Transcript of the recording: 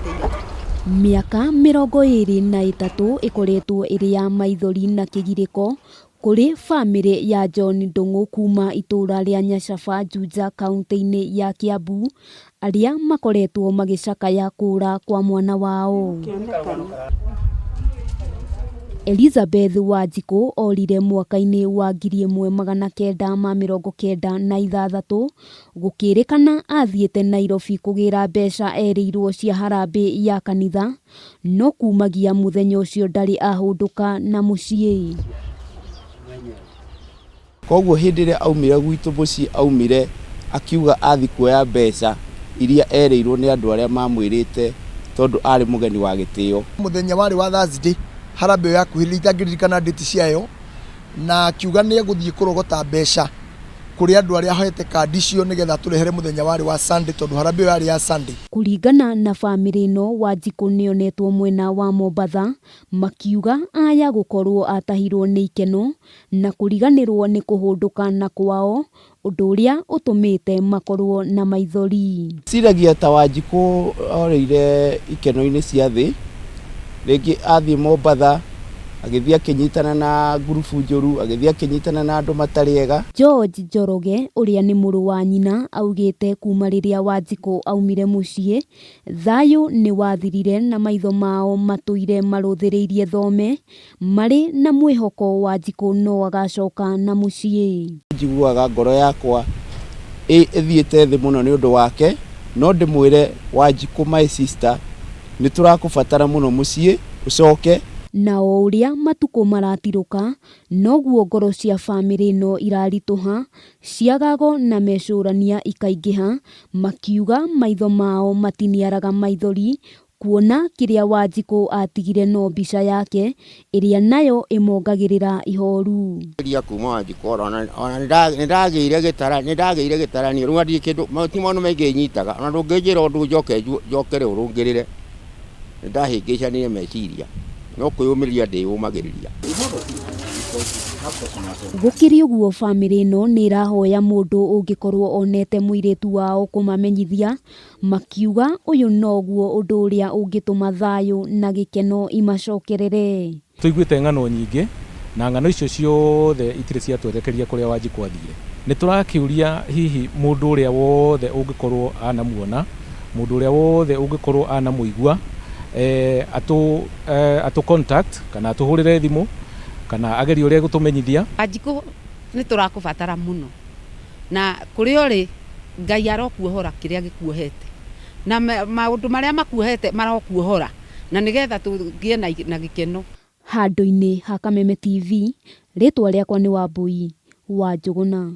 Tũrorete ira. Mĩaka 23 ĩkoretwo ĩrĩ ya maithori na kĩgirĩko kũrĩ bamĩrĩ ya John Ndung'u kuma itũũra rĩa Nyacaba, Juja, kauntĩ-inĩ ya Kiambu, arĩa makoretwo magĩcakaya kũũra kwa mwana wao. Elizabeth Wanjikũ orire mwaka-inĩ wa 1996 Gũkĩrĩkana athiĩte Nairobi kũgĩra mbeca erĩirwo cia harambĩ ya kanitha, no kumagia mũthenya ũcio ndarĩ ahũndũka na mũciĩ. Koguo hĩndĩ ĩrĩa aumire gwitũ mũciĩ aumire akiuga athiĩ kuoya mbeca iria erĩirwo nĩ andũ arĩa mamwĩrĩte tondũ arĩ mũgeni wa gĩtĩo. Mũthenya warĩ wa Thursday, harambĩ ĩyo yakuhĩrĩirie itangĩririkana date ciayo, na akiuga nĩ egũthiĩ kũrogota mbeca kũrĩ andũ arĩa ahete kandi icio nĩgetha atũrehere mũthenya warĩ wa Sunday tondũ harambĩ ĩyo yarĩ ya Sunday. Kũringana na bamĩrĩ ĩno, Wanjikũ nĩonetwo mwena wa Mombatha makiuga aya gũkorwo atahirwo nĩ ikeno na kũriganĩrwo nĩ kũhũndũka na kwao, ũndũ ũrĩa ũtũmĩte makorwo na maithori. Ciragia ta Wanjikũ orĩire ikeno-inĩ cia thĩ, rĩngĩ athiĩ Mombatha agĩthiĩ akĩnyitana na ngurubu njũru, agĩthiĩ akĩnyitana na andũ matarĩ ega. George Njoroge ũrĩa nĩ mũrũ wa nyina augĩte kuma rĩrĩa Wanjikũ aumire mũciĩ, thayũ nĩ wathirire na maitho mao matũire marũthĩrĩirie thome Marĩ na mwĩhoko Wanjikũ no agacoka na mũciĩ. Njiguaga ngoro yakwa ĩthiĩte thĩ mũno nĩ ũndũ wake, no ndĩmwĩre Wanjikũ my sister nĩ tũrakũbatara mũno mũciĩ ũcoke. Na o ũrĩa matukũ maratirũka, noguo ngoro cia famĩlĩ ĩno iraritũha, ciagago na mecũrania ikaingĩha, makiuga maitho mao matiniaraga maithori Kuona kĩrĩa Wanjikũ atigire no mbica yake, ĩrĩa nayo ĩmongagĩrĩra ihoru. Ria kuma Wanjikũ ora ona ona nĩndagĩire gĩtara nĩndagĩire gĩtaranio rĩu ndirĩ kĩndũ ti maũndũ maingĩ nyitaga ona ndũngĩnjĩra ũndũ njoke njokere ũrũngĩrĩre nĩndahĩngĩcanire meciria no kwĩyũmĩrĩria ndĩyũmagĩrĩria. Gũkĩrĩ ũguo famĩlĩ ĩno nĩ ĩrahoya mũndũ ũngĩkorwo onete mũirĩtu wao kũmamenyithia Makiuga ũyũ noguo ũndũ ũrĩa ũngĩtũma thayũ na gĩkeno imacokerere. Tũiguĩte ng'ano nyingĩ, na ng'ano icio ciothe itirĩ ciatwerekeria kũrĩa Wanjikũ athire. Nĩ tũrakĩũria hihi mũndũ ũrĩa wothe ũngĩkorwo anamuona, mũndũ ũrĩa wothe ũngĩkorwo anamũigua, atũ atũ contact kana atũhũrĩre thimũ, kana agerie ũrĩa egũtũmenyithia. Wanjikũ nĩ tũrakũbatara mũno. Na kũrĩa ũrĩ, Ngai arokuohora kĩrĩa gĩkuohete, na maũndũ marĩa makuohete marokuohora, na nĩgetha tũgĩe na gĩkeno. Handũ-inĩ ha Kameme TV, rĩtwa rĩakwa nĩ Wambũi wa Njũgũna.